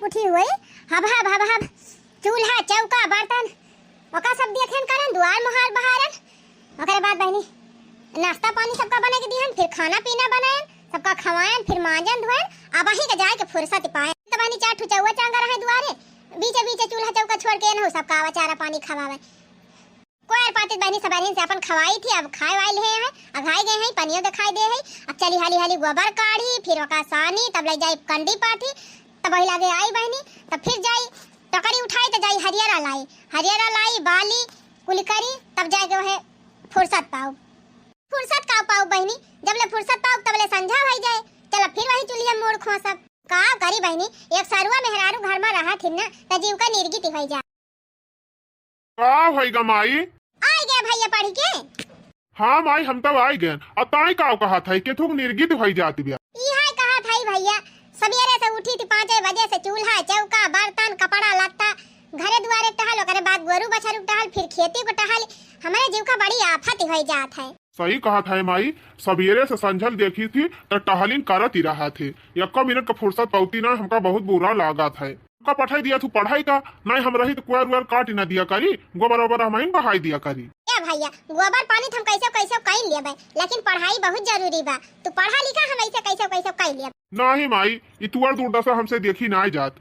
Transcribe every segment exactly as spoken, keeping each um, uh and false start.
उठी हुई, हब, हब, हब, हब, चूल्हा, चौका, बर्तन, ओका सब देखेन करन, दुआर मोहार बहारन। ओकरे बाद बहिनी, नाश्ता पानी सबका बने के दिहन, फिर खाना पीना बनायन, सबका खवायन, फिर मांजन धोयन, अब अही के जाए के फुर्सत पाए। तो बहिनी, चार ठो चौवा चांगा रहे दुआरे, बीचे बीचे चूल्हा चौका छोड़ के एनहु सबका आवा चारा पानी खवावे। कोयर पाती बहिनी सबहिन से अपन खवाई थी, अब खाए वाले हैं, अब खाए गए हैं, पनियो दिखाई दे है। अब चली हाली हाली गोबर काढ़ी, फिर ओका सानी, तब ले जाई कंडी पाठी, तब वही लागे आई बहिनी, तब फिर जाई टोकरी उठाई, तो जाई हरियरा लाई, हरियरा लाई, बाली, कुल करी, तब जाए के वहे फुर्सत पाऊ। फुर्सत का पाऊ बहिनी, जब ले फुर्सत पाऊ, तब ले संझा होई जाए, चल फिर वही चूल्हे मूड़ खोसब। का करी बहिनी, एक सरुआ मेहरारू घर में रहा थी ना, त जीव का निर्गित होई जा। का होई गा माई? आई गया भैया पढ़ के। हाँ माई, हम तब आई गए। अब ताई का कहा था कि थूक निर्गित होई जात बिया? इहे कहा था भैया, सवेरे से उठी थी पाँचे बजे से, चूल्हा, चौका, बर्तन, कपड़ा, लत्ता, घरे दुआरे टहल, ओकरे बाद गोरू बछरू टहल, फिर खेती को टहल, हमारे जीव का बड़ी आफत होई जात है। सही कहा था माई, सवेरे से संझल देखी थी त टहलिन करत ही रहा थे, एको मिनट का फुर्सत पौती ना, हमका बहुत बुरा लागा था। का पठाई दिया तू पढ़ाई का, नहीं हम रही तो कुआर उआर काट न दिया करी, गोबर ओबर हमहिन बहाई दिया करी। ए भैया, गोबर पानी तो हम कैसे कैसे कई लेबे, लेकिन पढ़ाई बहुत जरूरी बा। तू पढ़ा लिखा, हम ऐसे कैसे कैसे कई लेबे। नहीं माई, ई तुअर दुर्दशा हमसे देखी ना जात।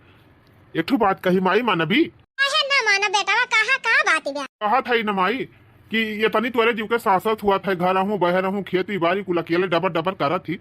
एक ठो बात कही माई, मानबी? काहे ना मानब बेटवा, कहा का बात बा? कहा था न माई कि ये तनी तोरे जीव के सासत हुआ था, घर रहूं, बहर रहूं, खेती बाड़ी कुल अकेले डबर डबर करत ही।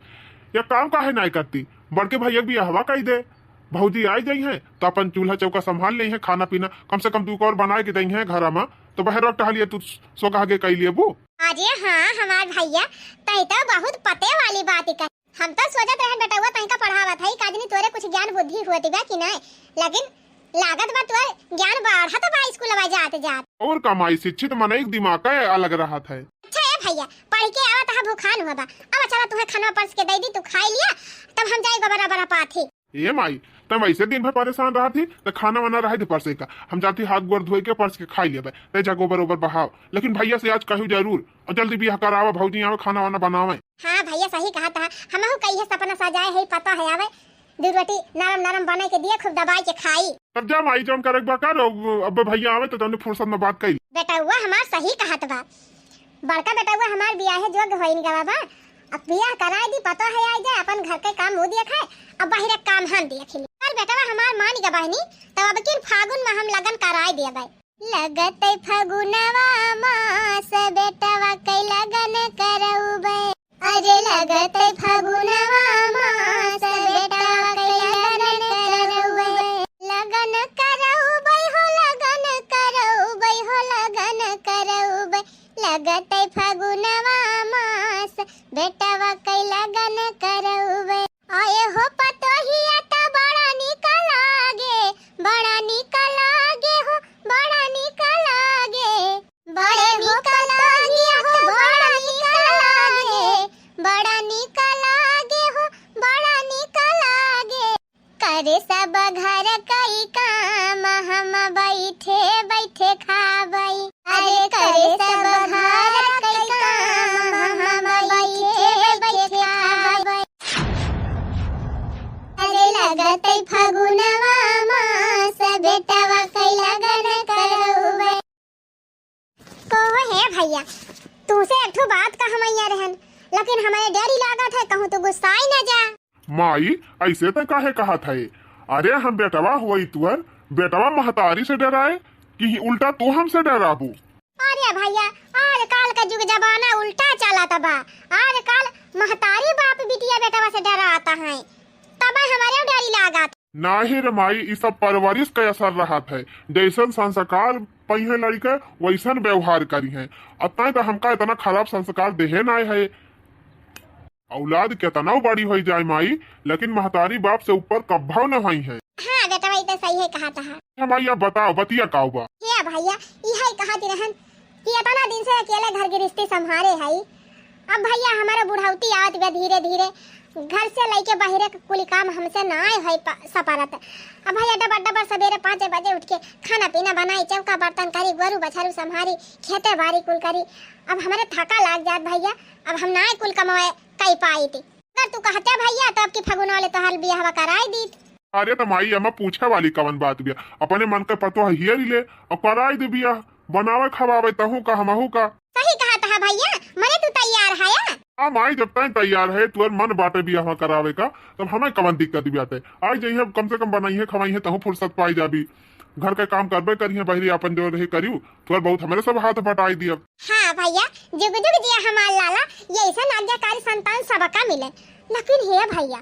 ये काम काहे नाय करती? बड़के भैया के बियाहवा कई दे, भौजी आई जाई हैं, तो अपन चूल्हा चौका संभाल लेई हैं, खाना पीना कम से कम दू कौर बनाए के दई हैं घर में, तो बहर टहलिए तू सोगा के कई लेबू। अरे हाँ, हमार भैया, तई तो बहुत पते वाली बात ही कही। हम तो सोचत रहन बेटवा तई का पढ़ावत है, काजनी तोरे कुछ ज्ञान बुद्धि होती बा कि नहीं, लेकिन लागत बा तोर ज्ञान बढ़त बा स्कूलवा जात जात। और का माई, शिक्षित मनई के दिमाग का अलग रहत है। अच्छा ए भैया, पढ़ के आवत है भूखान हुआ बा, अब चला तुम्हें खाना परस के दे दी, तू खाई लिया, तब हम जाए गोबरा बरा पाथी। ए माई, तब ऐसे दिन भर परेशान रहत ही, त खाना वाना रहे दे परसे का, हम जाती हाथ गोड़ धोए के परस के खाई लेबे, ते जा गोबर ओबर बहाव, लेकिन भैया से आज कहू जरूर, और जल्दी बियाह करावा, भौजी आवे खाना वाना बनावे। हाँ भैया, सही कहा था, हमहू कई है सपना सजाए है, पता है आवे, दू रोटी नरम नरम बने के दिए, खूब दबाई के खाई। तब जा माई, जौन करे के बा कर, अब भैया आवे तो तौने फुर्सत में बात करी। बेटउआ हमार सही कहत बा, बड़का बेटउआ हमार बियाहे जोग होइन गवा बा, अब बियाह कराए दी, पता है आई जाए, अपन घर के काम वो देखे, अब बाहर के काम हम देख ली। पर बेटवा हमार मान गवा बहिनी, तब अब किन फागुन में हम लगन कराए देबे। लगत फगुनवा मास बेटवा के लगन करउबे। अरे लगत फगुनवा मास बेटवा के लगन करउबे। लगन करउबे हो, लगन करउबे हो, लगन करउबे। लगत फगुनवा मास बेटवा के लगन करउबे। आए हो पतोहिया त बड़ा निक लागे, बड़ा निक लागे हो, बड़ा निक लागे। बड़ा निक लागे हो, बड़ा निक लागे, बड़ा निक लागे हो, बड़ा निक लागे। करे सब घर कई काम, हम बैठे बैठे खाबई। अरे करे सब घर कई काम, हम बैठे बैठे खाबई। अरे लगत फगुनवा मास बेटवा के लगन करउबे। कहो हे भैया, तुमसे एक ठो बात कहवैया रहन, लेकिन हमारे डरी लागत है, कहूँ तो गुस्साई न जा। माई, ऐसे त काहे कहत है? अरे हम बेटवा हुई तुअर, बेटवा महतारी से डराए कि उल्टा तू हमसे डराबू? अरे भैया, आजकल का जुग जमाना उल्टा चलत बा। आजकल महतारी बाप बिटिया बेटवा से डराता है, तब हमारे डरी लागत। नाही रे माई, ई सब परवरिश के असर रहत है। जैसन संस्कार पइहे लड़िका, वैसन व्यवहार करिहे। अतने तो हमका इतना खराब संस्कार देहे नाय है। औलाद केतनउ बड़ी होई जाए माई, लेकिन महतारी बाप से ऊपर कब्भउ न होइहे। हाँ बेटवा, ई तो सही है कहत हा। हे माई, अब बताओ, बतिया काउ बा? हे भैया, इहे कहत रहन कि इतना दिन से अकेले घर गृहस्थी संभारे हई। अब भैया, हमारा बुढ़ौती आवत बा धीरे धीरे, घर से लइके बाहरे के कुल काम हमसे नाय होई प-, सपरत। अब भैया, डबर डबर सबेरे पाँचे बजे उठ के खाना पीना बनाई, चौका बर्तन करी, गोरू बछरू संभारी, खेते बारी कुल करी। अब हमारे थका लाग जात भैया, अब हम नाय कुल कमाए कई पाई थी। अगर तू कहते भैया, तो अब की फगुन वाले तोहार बियाहवा कराई दीत। अरे त माई, एमा पूछे वाली कवन बात बिया? अपने मन के पतोह हियरी ले अउर कराई दे बियाह, बनावे खवावे तहू का हमहू का। सही कहत ह भइया, मने तू तैयार हया। हाँ माई, जब तैं तैयार है, तुअर मन बाटे बियाह करावे का, तब हमें कवन दिक्कत बाटे? आई जइहे, कम से कम बनइहे खवइहे, तहू फुर्सत पाई जाबी। घर के काम करबे करिहे, बहिरी आपन जो रहे करियो, थोड़ा बहुत हमरे सब हाथ बटाई दियब। हाँ भइया, जुग जुग जिया हमार लाला, यइसन आज्ञाकारी संतान सबका मिले। लेकिन हे भइया,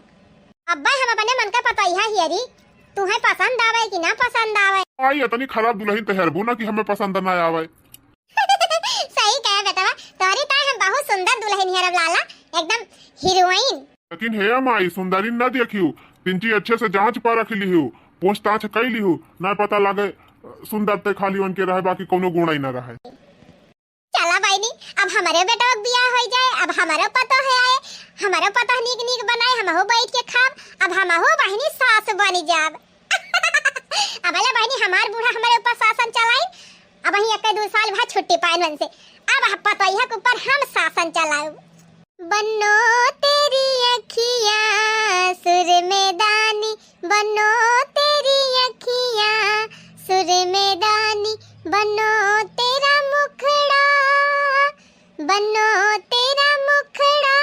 अब्बे हम अपने मन के पतोहिया हियरी, तुहे पसंद आवे कि ना पसंद आवे? आई, इतनी खराब दुलहिन त हेरबू ना कि हमें पसंद ना आवे। सही कहे बेटवा, तोहरी ताई हम बहुत सुंदर दुलहिन हेरब लाला, एकदम हीरोइन। लेकिन हे माई, सुंदरी न देखियो, तिनची अच्छे से जांच परख लिहू, पूछताछ कई लिहू, ना पता लागे सुंदर ते खाली उनके रहे, बाकी कउनो गुण ही ना रहे। चला बहिनी, अब हमरे बेटवा के बियाह होइ जाए, अब हमरो पतोह आए, हमरो पतोह नीक नीक बनाए, हमहू बैठ के खाब, अब हमहू बहिनी सास बनी जाब। अब ले बहिनी, हमार बूढ़ा हमरे ऊपर शासन चलाई, अब ही एक दो साल बाद छुट्टी पाए उनसे, अब पतोहिया के ऊपर हम शासन चलाऊ। बनो तेरी अखियाँ सुरमेदानी, बनो तेरी अखियाँ सुरमेदानी, बनो तेरा मुखड़ा, बनो तेरा मुखड़ा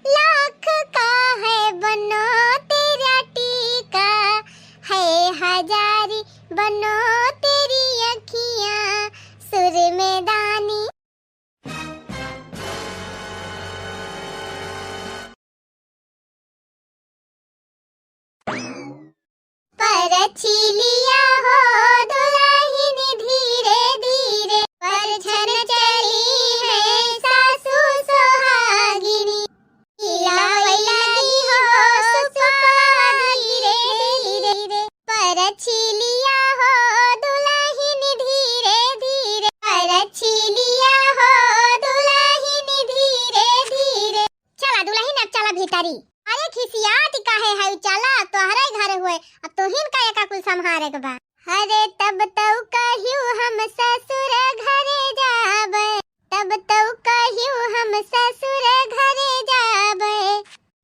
लाख का है, बनो तेरा टीका है हजारी, बनो तेरी अखियाँ सुरमेदानी। परछी लिया हो दुलहिन धीरे धीरे, परछन चली है सासु सोहागिनी। हिलावै लागी हो सुपवा धीरे धीरे, परछी लिया हो दुलहिन धीरे धीरे, परछी लिया हो दुलहिन धीरे धीरे। चला दुलहिन, अब चला भीतरी। अरे खिसियात काहे है, चला, तोहरे घर हुए, अब तोहिन का एका कुल संभारे के बा। अरे तब तउ कहियो हम ससुर घरे जाबे, तब तउ कहियो हम ससुर घरे जाबे।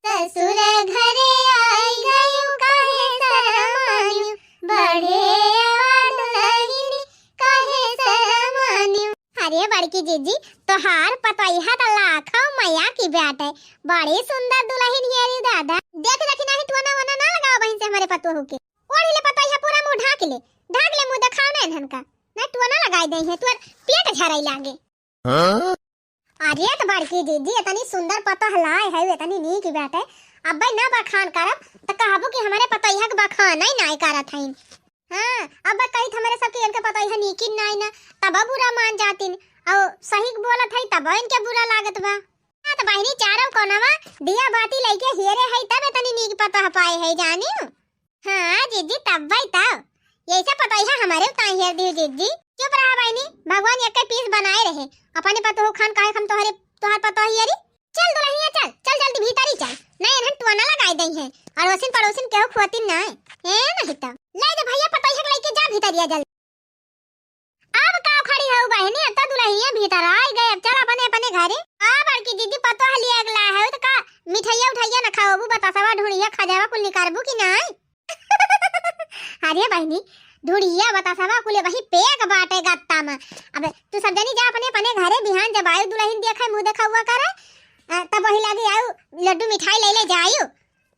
ससुर घरे आई गयो काहे शरमान्यू, बढ़े आवा दुलहिनी काहे शरमान्यू। अरे बड़की जीजी, तोहार पतोहिया त लाखों मया की बाटे, बड़ी सुंदर दुलहिन हेरी दादा। देख देखी नाही टोना वोना ना लगावा बहिन से हमरे पतोहू के। ओढ़ी ले पतोहिया, पूरा मुँह ढाँक ले, ढाँक ले मुँह, देखावा ना इन्हन का, नहीं टोना लगाई देइहैं, तोर पेट झरई लागे। हाँ? अरे त बड़की दीदी, इतनी सुंदर पतोह लाए है, इतनी नीक बाटे, अब्बे ना बखान करब त कहबू कि हमरे पतोहिया के बखान ही नाय करत हईन। हाँ, अब्बे कहित हमरे सबके इनके पतोहिया नीकिन नाय ना, तब बुरा मान जातिन, और सही बोलत है तब इनके बुरा लागत बा। हाँ, त बहिनी चारों कोनवा दिया बाती लइके हेरे है, तब इतनी नीक पतोह पाए है, जानियो। हाँ जीजी, तब भाई तब। यही से पतोहिया हमरे उताई हेर दियो जीजी। चुप रहा बहिनी, भगवान एक पीस बनाए रहे। अपने पतोह खान काहे हम तोहरे, तोहार पतोहिया री? चल दुलहिया चल, चल जल्दी भीतरी चल। नहीं एनहन टोना लगाई देइहैं। अड़ोसिन पड़ोसिन केहू खुआतिन नाय। ए नहीं तो। ले जा भइया पतोहिया के लइके जा भीतरिया जल्दी। अब का खड़ी हऊ बहिनी, अब तो दुलहिया भीतर आई गए, अब चल अपने अपने घरे। आ बड़की दीदी पतोह लिए अगला है तो का मिठाइया उठाइया न खाओबू, बतासवा ढूंढिया खजावा कुल निकारबू कि नाय? अरे बहिनी, ढूंढिया बतासवा कुल वही पैक बाटे गत्ता में। अब तू सब जनी जा अपने अपने घरे, बिहान जब आयु दुलहिन देखे मुँह देखा हुआ करे, अ, तब वही लागे आयु लड्डू मिठाई ले ले जायु।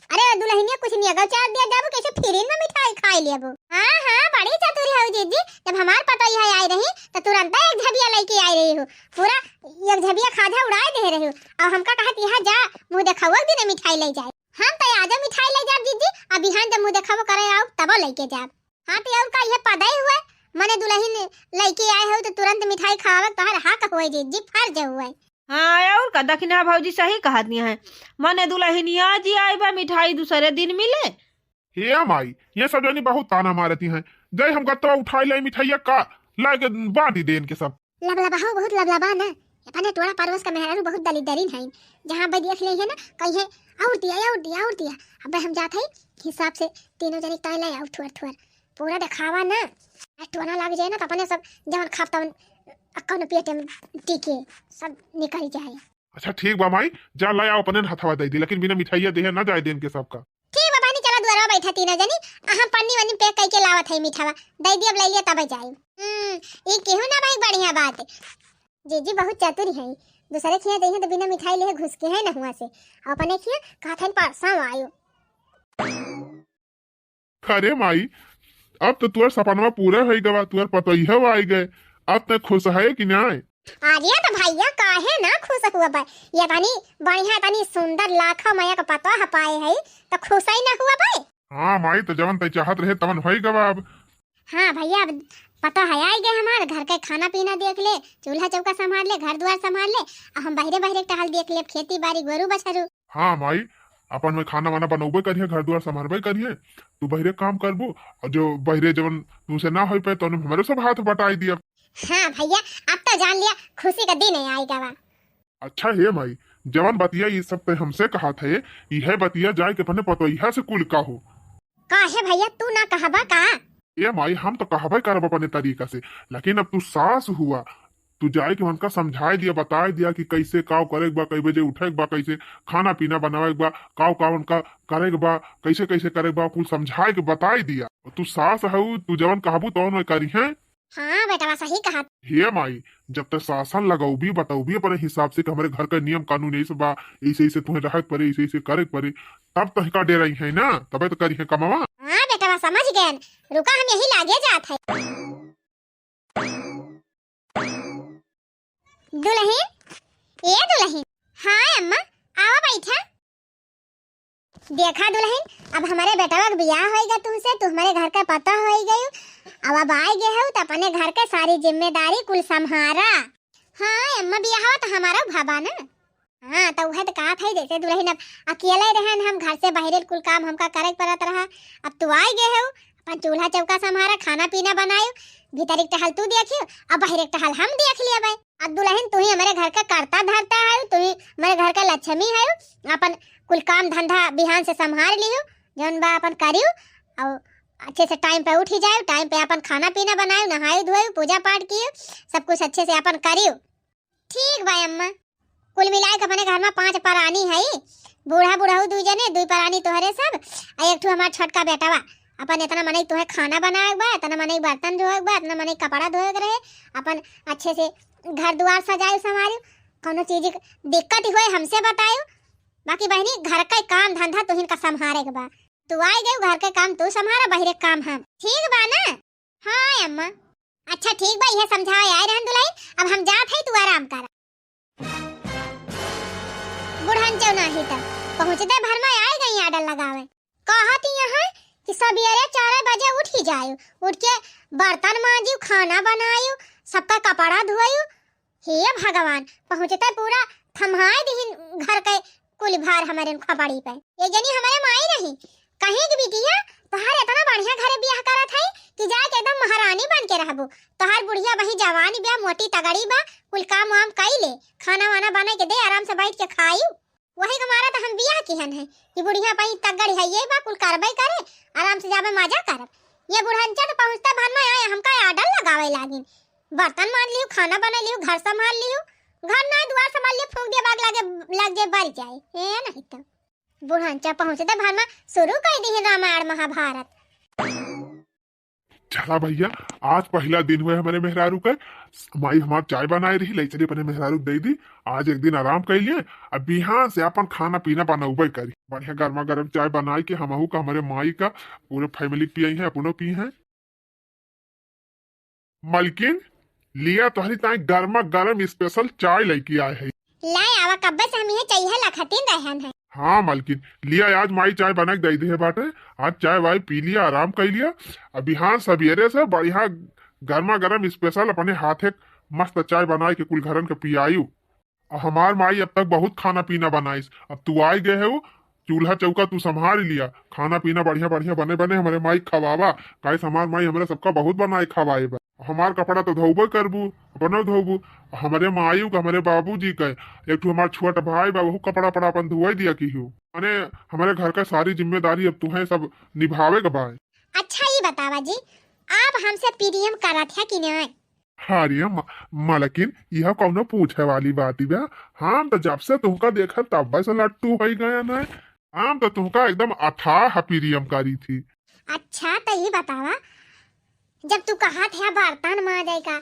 अरे दुलहिनिया कुछ नहीं अगर चार दिया जाबू, कैसे फ्री में मिठाई खाई लेबू। हाँ हाँ, बड़ी चतुर हऊ जीजी, जब हमार पतोहिया आई रही तो तुरंत एक झबिया लइके आई रही हो, पूरा एक झबिया खाजा उड़ाए दे रही हो। और हमका कहत यहाँ जा मुँह देखावा दिन मिठाई ले जाए। हम तो आजो मिठाई ले जाब जीजी, अब बिहान जब मुँह देखावो करे आउब तबो लइके जाब। हाँ तो और का, यह पदई हुए, मने दुलहिन लइके आए हो तो तुरंत मिठाई खावे तोहर हक हुए जीजी, फर्ज हुए। हाँ और का, दखिना भौजी सही कहत नहीं है, मने दुलहिनिया जी आई बा मिठाई दूसरे दिन मिले। हे माई, ये सब जनी बहुत ताना मारती हैं, जय हम गत्तवा उठाई लाई मिठाइया का, लाके बांटी दे इनके सब। लबलबा हो, बहुत लबलबा ना। अपने टोला पड़ोस का मेहरारू बहुत दलिद्दरीन हईन। जहाँ बे देख लेइहे ना, कहिहे, "और दिया, और दिया, और दिया।" अबे हम जात हई, हिसाब से तीनों जनी ताई ले आउ थोर थोर। पूरा देखावा ना। आ टोना लाग जाए ना, तो अपने सब जवन खाब तवन कौन पेट में टिके, सब निकल जाए। अच्छा ठीक बा माई, जा ले आओ, अपने हथवा दे दी, लेकिन बिना मिठाइया देहे ना जाए दे इनके सबका। ठीक बा बहिनी, चला दुआरा बैठा तीनों जनी, आ हम पन्नी वन्नी pack कइके लावत हई मिठावा, दइ दियब, लइ लिया तब जाई। हम्म, ई केहू ना भाई, बढ़िया बात। जीजी बहुत चतुर है, दूसरे खिया जइहे तो बिना मिठाई लेहे घुस के है ना हुआ से, अपने खिया कहत हन परसों आयो। अरे माई, अब तो तुअर सपनवा पूरा होइ गवा, तुअर पतोहिया आइ गए, अब तै खुश है कि नाय? अरे तो भैया, काहे ना खुश हुआ बा? ये तनी बढ़िया, तनी सुंदर, लाखों मया का पतोह पाए है, तो खुश ही ना हुआ बा? हाँ माई, तो जवन तै चाहत रहे तवन होइ गवा अब। हाँ भैया, अब पतोह आइ गए हमार, घर के खाना पीना देख ले, चूल्हा चौका संभाल ले, घर दुआर संभाल ले, अब हम बहरे बहरे टहल देख ले, खेती बारी, गोरू बछरू। हाँ माई, अपन में खाना वाना बनौबे करिहे, घर दुआर संभालबे करिहे, तू बहरे काम करबू, और जो बहरे जवन तुमसे ना होइ पाए, तो हमरे सब हाथ बटाई दिया। हाँ भैया, अब तो जान लिया, खुशी का दिन है आइ गवा। अच्छा हे माई, जवन बतिया ये सब तै हमसे कहत है, इहे बतिया जाए के अपने पतोहिया से कुल कहो। काहे भैया, तू ना कहबा का? ए माई, हम तो कहबे करब अपने तरीका से, लेकिन अब तू सास हुआ, तू जाए के उनका समझाए दिया, बताए दिया कि कैसे काव करे के बा, कई बजे उठे के बा, कैसे खाना पीना बनावे के बा, काव काव उनका करे के बा, कैसे कैसे करे के बा, कुल समझाए के बताए दिया। तू सास हऊ, तू जवन कहबू तवन वै करिहे। हाँ बेटवा, सही कहा। हे माई, जब तक शासन लगौबी, बतौबी अपने हिसाब से कि हमरे घर का नियम कानून ऐसे बा, ऐसे ऐसे तुहे रहे के पड़े, ऐसे ऐसे करे के पड़े, तब तहिका डेराई है ना, तबे तो करिहे कमवा। हाँ बेटवा, समझ गए, रुका हम यही लागे जात है। दुलहिन, ए दुलहिन। हाँ अम्मा, आवा बैठा। देखा दुलहिन, अब हमरे बेटवा के बियाह होइगा तुमसे, तू हमरे घर के पतोह होइ गयू। अब, अब आइ गए हो तो अपने घर के सारी जिम्मेदारी कुल संभारा। हाँ अम्मा, बियाहवा तो हमारा भवा ना। हाँ, तो उहे तो कहत है, जैसे दुलहिन अब अकेले रहन, हम घर से बहरे कुल काम हमका करे के पड़त रहा। अब तू आइ गए हो, अपन चूल्हा चौका संभारा, खाना पीना बनायो, भीतर एक टहल तू देखियो, अब बहरे एक टहल हम देख लिया भाई। अब दुलहिन तू ही हमरे घर का करता धरता है, तू ही हमरे घर का लक्ष्मी है, अपन कुल काम धंधा बिहान से संभाल लियो, जौन बा अपन करियो, और अच्छे से time पे उठी जायो, time पे अपन खाना पीना बनायो, नहायो धोयो, पूजा पाठ कियो, सब कुछ अच्छे से अपन करियो। ठीक बा अम्मा। कुल मिलाए के अपने घर में पांच परानी है, बूढ़ा बुढ़ऊ दुई जने, दुई परानी तोहरे सब, आ एक ठो हमार छोटका बेटवा। अपन इतना मनई तोहे खाना बनावे के बा, इतना मनई बर्तन धोए के बा, इतना मनई कपड़ा धोए के रहे, अपन अच्छे से घर दुआर सजाए संवारे, कौनो चीज के दिक्कत होए हमसे बतायो, बाकी बहनी घर का काम धंधा तुहिन का संभारे के बा। तू आइ गयू, घर के काम तू संभारा, बहरे काम हम। ठीक बा ना? हाँ अम्मा। अच्छा ठीक बा, इहे समझावे आए रहन दुलहिन, अब हम जात हई, तू आराम करा। बुढ़न चौनाही तक पहुँचते भर में आइ गई order लगावे। कहत यहाँ कि सबेरे चार बजे उठी जायो, उठ के बर्तन मांजियो, खाना बनायो, सबका कपड़ा धोयो, हे भगवान, पहुँचते पूरा थम्हाए दिहिन घर के कुल भार हमरे खोपड़ी पे। ये जनी हमरे माई रही, कहीं कि बिटिया, तोहार इतना बढ़िया घरे बियाह करत है कि जाए के एकदम महारानी बन के रहबू। तोहार बुढ़िया बही जवान बा, मोटी तगड़ी बा, कुल काम वाम कई ले, खाना वाना बनाइ के दे, आराम से बैठ के खाई। वही के मारा तो हम बियाह किहन है कि बुढ़िया बही तगड़ी है, ये बा कुल करबे करे, आराम से जाबे मजा करब। ये बुढ़नचा तो पहुँचते भर में आए, हमका order लगावे लागिन। बर्तन मांज लियो, खाना बनाइ लियो, घर संभाल लियो, घर ना दुआर संभाल लियो, फूंक दिया बाग लागे, लाग जाए, बर जाए। ए नहीं तो बुढ़नचा पहुँचते भर में शुरू कइ दिहिन रामायण महाभारत। चला भैया, आज पहिला दिन हुए हमरे मेहरारू के, माई हमार चाय बनाए रही, ले चली अपने मेहरारू के दे दी, आज एक दिन आराम कइ लिए, अब बिहान से अपन खाना पीना बनौबे करी, बढ़िया गर्मा गर्म चाय बनाइ के हमहू का हमरे माई का पूरे family पियइहैं, अपनो पियइहैं। मलकिन, लिया तोहरी ताई गर्मा गर्म special चाय लइके आए है। लाए आवा, कब्बे से हम इहे चाय लखतिन रहन है। हाँ मलकिन, लिया आज माई चाय बना के दे दे बाटे, आज चाय वाय पी लिया, आराम कइ लिया। अब बिहान सबेरे से बढ़िया गर्मा गर्म special अपने हाथे मस्त चाय बनाइ के कुल घरन के पियायू। अब हमार माई अब तक बहुत खाना पीना बनाइस, अब तू आइ गए हो, चूल्हा चौका तू संभाल लिया, खाना पीना बढ़िया बढ़िया बने बने हमरे माई खवावा, काहे से हमार माई हमरे सबका बहुत बनाए खवाए बा। हमार कपड़ा तो धोबे करबू, अपनो धोबू, हमरे माई का, हमरे बाबूजी का, एक ठो हमार छोट भाई बा, वहू कपड़ा पड़ा अपन धोए दिया की हो। माने हमरे घर का सारी जिम्मेदारी अब तुहे सब निभावे के बा। अच्छा ई बतावा जी, आप हमसे प्रेम करत है कि नहीं? अरे म-, मलकिन, यह कौनो पूछे वाली बात बा? हम तो जब से तुमका देखा तब से लट्टू होइ गए न। हम तो तुमका एकदम अथाह प्रेम करी थी। अच्छा, तो ये बतावा, जब तू कहत है बर्तन मांजे का,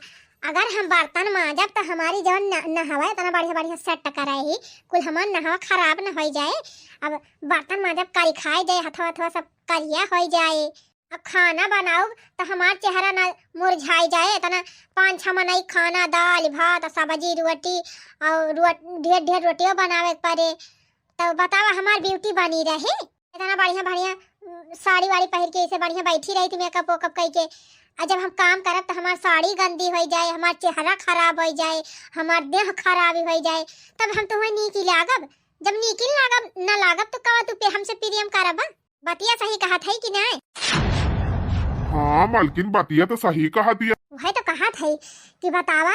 अगर हम बर्तन मांजब तो हमारी जवन न-, नहवा इतना बढ़िया बढ़िया set करे ही, कुल हमार नहवा खराब न हो जाए। अब बर्तन मांजब करी खाए जाए, हथवा हथवा सब करिया हो जाए। अब खाना बनाउब तो हमार चेहरा ना मुरझाई जाए, इतना पाँच छह मनई खाना, दाल, भात, सब्जी, रोटी और रोट-, ढेर ढेर रोटियों बनावे के पड़े। तो बतावा, हमार beauty बनी रहे? इतना बढ़िया बढ़िया, उम, साड़ी वाड़ी पहिर के ऐसे बढ़िया बैठी रही थी, makeup वेकअप कई के। और जब हम काम करब तो हमार साड़ी गंदी हो जाए, हमार चेहरा खराब हो जाए, हमार देह खराब हो जाए, तब हम तुम्हें नीक ही लागब? जब नीक ही लागब, ना लागब तो कवा तू पे हमसे प्रेम करब? बतिया सही कहत है कि नहीं? हाँ मालकिन, बतिया तो सही कहत है। वही तो कहत है कि बतावा,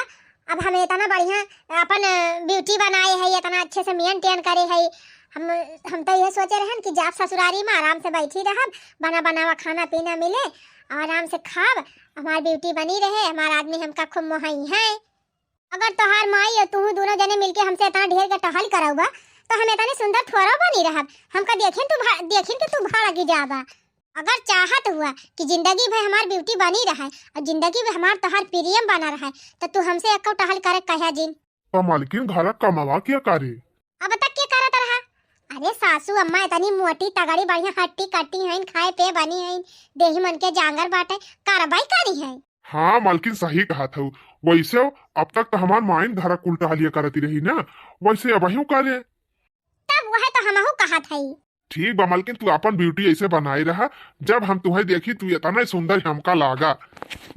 अब हम इतना बढ़िया अपन beauty बनाए है, इतना अच्छे से maintain करे है, हम हम तो यह सोचे रहन कि जाब ससुरारी में आराम से बैठी रहब, बना बनावा खाना पीना मिले, आराम से खाब, हमार beauty बनी रहे, हमार आदमी हमका खूब मोहाई है। अगर तोहार माई और तू दोनों जने मिलके हमसे इतना ढेर के टहल करउबा, तो हम इतने सुंदर थोड़ो बनी रहब। हमका देखिन तू भा-, देखिन के तू भड़की जाबा। अगर चाहत हुआ कि जिंदगी भर हमार beauty बनी रहे और जिंदगी भर हमार तोहार प्रेम बना रहे, तो तू हमसे एको टहल करे कहा जिन। तो मालकिन, घर कमवा क्या करे? अब तक के करत रहा? अरे सासू अम्मा इतनी मोटी तगड़ी बढ़िया हट्टी कट्टी हईन, खाए पे बनी हईन, देही मन के जांगर बाटे, करबई करी हईन। हाँ मालकिन, सही कहत हऊ। वैसे अब तक तो हमार माइन घर कुल टहलिया करती रही ना, वैसे अबहियों करे। तब वह तो हमहू कहत हई। ठीक बा मालकिन, तू अपन beauty ऐसे बनाए रहा, जब हम तुहे देखी तू इतना सुंदर हमका लागा।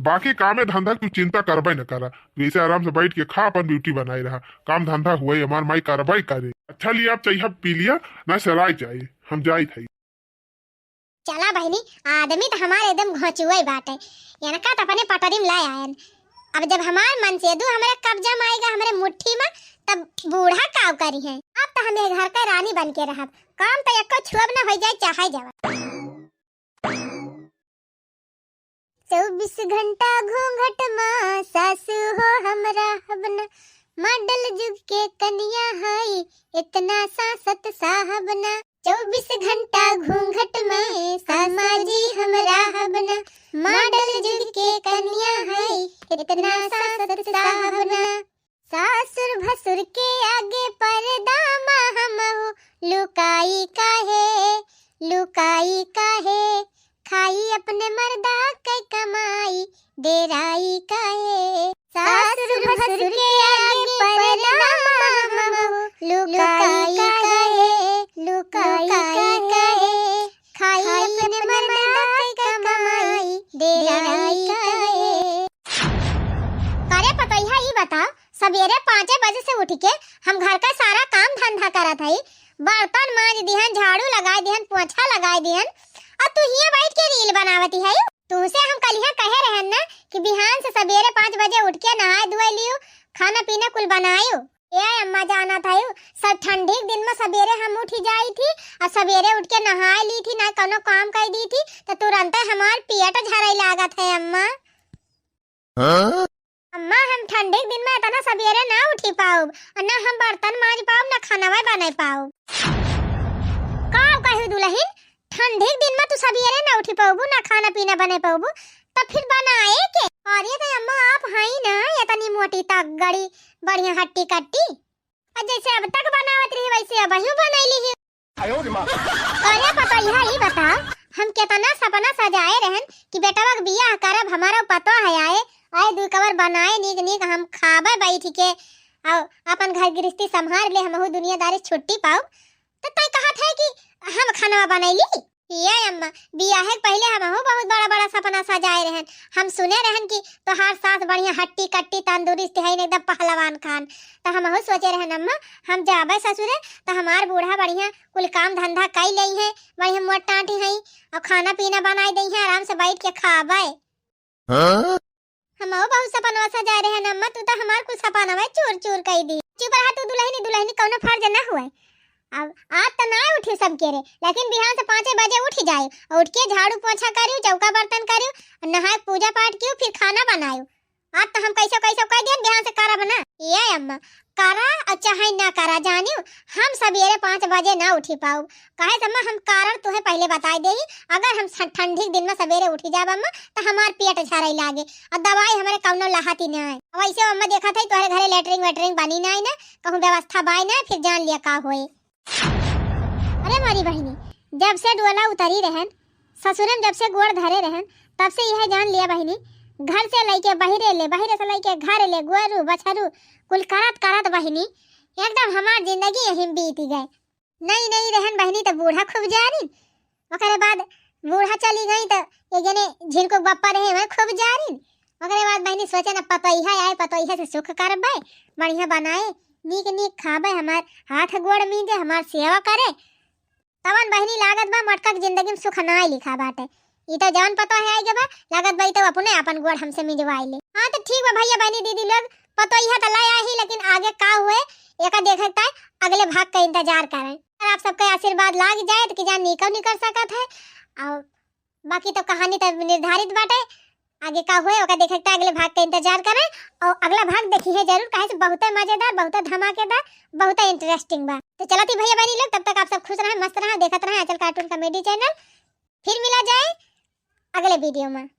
बाकी काम धंधा तू चिंता करबे न करा, तू ऐसे आराम से बैठ के खा, अपन beauty बनाए रहा, काम धंधा हुए हमार माई करबे करे। अच्छा लिया, अब चाहिए पी लिया, ना सराय जाए, हम जाइत हई। चला बहिनी, आदमी तो हमार एकदम घोंचुए बाटे, इनका तो अपने पटरी में लाए आयन। अब जब हमार मनसेदू हमरे कब्जा में आएगा, हमरे मुट्ठी में, तब बूढ़ा काव करी है। अब तो हम ये घर के रानी बन के रहब, काम तो एको छुअब न हो जाए, चाहे जवन। चउबीस घंटा घूंघट मा सासू हो हम रहब ना, model जुग के कनिया हई, इतना सासत साहब ना। चउबीस घंटा घूंघट में सासू जी हम रहब ना, model जुग के कनिया हई, इतना सासत साहब ना। सासुर भसुर के आगे पर्दा मा हमहू लुकाई काहे, लुकाई काहे? खाई अपने मर्दा के कमाई, डेराई काहे? सासुर भसुर के आगे पर्दा मा हमहू लुकाई काहे, लुकाई काहे? खाई अपने मर्दा के कमाई, डेराई काहे? करे पतोहिया, ई बताओ, सबेरे पाँचे बजे से उठ के हम घर का सारा काम धंधा करत हई, बर्तन मांज दिहन, झाड़ू लगाए दिहन, पोछा लगाए दिहन, और तू हियां बैठ के reel बनावती है। तुमसे हम कलिहा कहे रहन ना कि बिहान से सबेरे पाँच बजे उठ के नहाए धोए लियो, खाना पीना कुल बनायो। ए अम्मा, जानत हयू, सब ठंडी के दिन में सबेरे हम उठी जाई थी और सबेरे उठ के नहाए ली थी, ना कोनो काम कर दी थी, तो तुरंते हमार पेट झरे लागत है अम्मा। हाँ? अम्मा, हम ठंडी के दिन में इतना सबेरे ना उठी पाउब और ना हम बर्तन मांज पाउब, ना खाना बनाए पाउब। का कहू दुलहिन, ठंडी के दिन में तू सबेरे ना उठी पाउबू, ना खाना पीना बनाए पाउबू, तो फिर बनाए के? अरे तो अम्मा, आप हई ना इतनी मोटी तगड़ी, बढ़िया हट्टी कट्टी, और जैसे अब तक बनावत रही वैसे अबहियों बनैली ही। अरे पतोहिया, ई बताओ, हम केतना सपना सजाए रहन कि बेटवा के बियाह करब, हमारा पतोह आए, आए दुई कवर बनाए नीक नीक, हम खाबे बैठ के, और अपन घर गृहस्थी संभाल ले, हमहू दुनियादारी छुट्टी पाउब। तो तय कहत है कि हम खाना बनैली? ये अम्मा, बियाहे के पहिले हमहू बहुत बड़ा बड़ा सपना सजाए रहन। हम सुने रहन कि तोहार सास बढ़िया हट्टी कट्टी तंदुरुस्त है, एकदम पहलवान खान। तो हमहू सोचे रहन अम्मा, हम जाबे ससुरे तो हमार बूढ़ा बढ़िया कुल काम धंधा कई लेई है, बढ़िया मोट टांटी है और खाना पीना बनाई देई है, आराम से बैठ के खाबे। हाँ? हमहू बहुत सपनवा सजाए रहन अम्मा, तू तो हमार कुल सपनवा चूर चूर कई दी। चुप रहा तू दुलहिनी, दुलहिनी कौनो फर्ज ना हुए। अब आज तो ना उठी सबेरे, लेकिन बिहान से पाँचे बजे उठ जाए और उठ के झाड़ू पोछा करियो, चौका बर्तन करियो, और नहाए पूजा पाठ कियो, फिर खाना बनायो। आज तो हम कैसे कैसे कह दियन, बिहान से करब ना। ये अम्मा, करा और चाहे ना करा, जानियो, हम सबेरे पाँच बजे ना उठी पाउब। काहे से अम्मा, हम कारण तुहे पहिले बताइ देई, अगर हम स-, ठंडी के दिन में सबेरे उठी जाब अम्मा, त हमार पेट झरइ लागे और दवाई हमरे कउनो लहाती नाहीं। अब वैसे अम्मा देखत है, तोहरे घरे लेटरिन वेटरिन बनी नाहीं ना, कहूँ व्यवस्था बाय ना, फिर जान लिया का होए। अरे मोरी बहिनी, जब से डोला उतरी रहन, ससुरे में जब से गोड़ धरे रहन, तब से यह जान लिया बहिनी, घर से लइके बहिरे ले, बहिरे से लइके घर ले, गोरू बछरू कुल करत करत बहिनी, एकदम हमार जिंदगी यहीं बीत गए। नई नई रहन बहिनी त बूढ़ा खूब जारिन, ओकरे बाद बूढ़ा चली गई त एक जने झिनको बप्पा रहे, वह खूब जारिन। ओकरे बाद बहिनी सोचे न पतोहिया आए, पतोहिया से सुख करबे, बढ़िया बनाए, नीक नीक खाबे, हमार हाथ गोड़ मीजे, हमार सेवा करे। तवन बहिनी लागत बा मोटका के जिंदगी में सुख नाय लिखा बाटे। ई तो जवन पतोह आई गए बा, लागत बा ई तो अपने आपन गोड़ हमसे मिजवाई ले। हाँ तो ठीक बा भैया बहिनी दीदी लोग, पतोहिया तो ले आई, लेकिन आगे का हुए एका देखे के ताई अगले भाग का इंतजार करें। अगर आप सबके आशीर्वाद लाग जाए तो कि जान निकल निकल सकत है। और बाकी तो कहानी तो निर्धारित बाटे, आगे का हुए ओका देखे के ताई अगले भाग का इंतजार करें। और अगला भाग देखी है जरूर, काहे से बहुते मजेदार, बहुते धमाकेदार, बहुते interesting बा। तो चलत ही भैया बहिनी लोग, तब तक आप सब खुश रहें, मस्त रहें, देखत रहें आंचल cartoon comedy channel। फिर मिला जाए अगले video में।